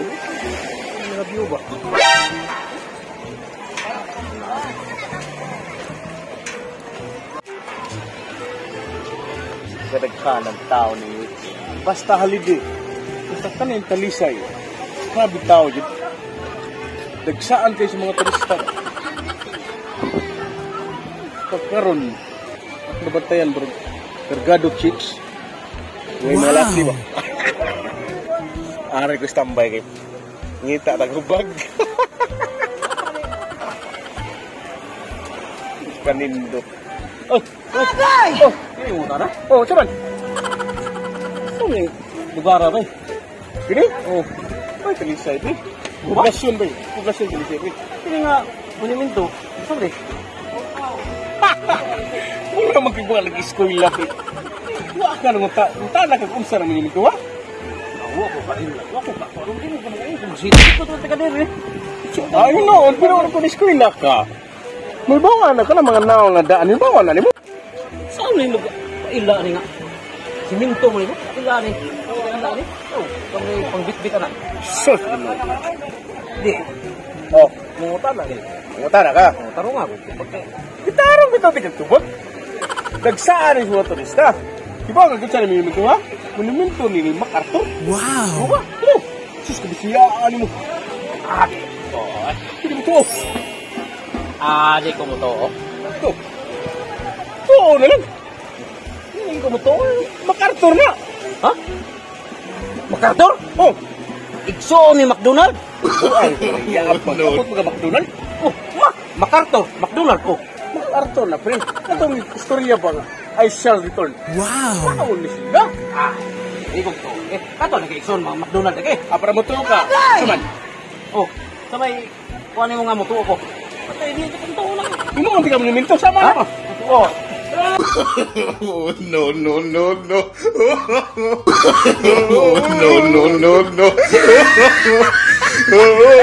Mga view ba? Kadaghan ng tao ni basta holiday. Basta kanin Talisay. Grabe tao dyan. Dagsaan kayo sa mga turista. Pagkaroon, at nabantayan bro, kargado chicks. May mga laki ba? Aray ko standby kayo. Ngita tagubag. Kanindot. Oh! Oh! Kini mo tara? Oh, saman! Ito ni lugar ba? Kini? Oh. Ay, Talisay ba? Poblasyon ba? Poblasyon Talisay ba? Kini nga monumento. Sorry. Mura magkibuha nag-eskwela ba? Wa ka nang uta. Uta na kag unsa na monumento ha? Wa ko pa rin. Wa ko pa. Kung dili ko mga kung sino ko to taga diri. Ay noon, pero ano kung eskwela ka? May bawa na ka na mga naong nga daan. May bawa na nimo. Saan ni lugar? Paila ni nga. Simento mo ni. Paila ni. Paila ni. Oh, kami pangbitbit ana. Sus. Di. Oh, Mungutan na ni. unguta na ka. Oh, tarong ako. Gitarong bitaw tigag tubag. Dagsaan ni mga turista. Di ba nga sa monumento ha? Monumento ni MacArthur. Wow! Diba? Oh, sus kabisiyaan mo. Ah, di. Oh, Hindi mo to. ah, di ko mo to. To. Oo na lang. Hindi ko mo to. MacArthur na. Ha? MacArthur? Oh. Igsoon ni McDonald? Ay, yaman. Kapot mga McDonald. Oh, ma MacArthur, McDonald ko. MacArthur na, pre. Atong istorya ba nga? I shall return. Wow! Wow ni sila. Ah, di ko to. Eh, kato na kay igsoon mga McDonald eh. Ah, para mo ka. Saman. Oh, sa may kuan mo nga mo tuo ko. Patay di ko tuo lang. Imo ang tika monumento sama na pa. Oh, Oh, no, no, no, no. Oh, no, no, no, no. Oh.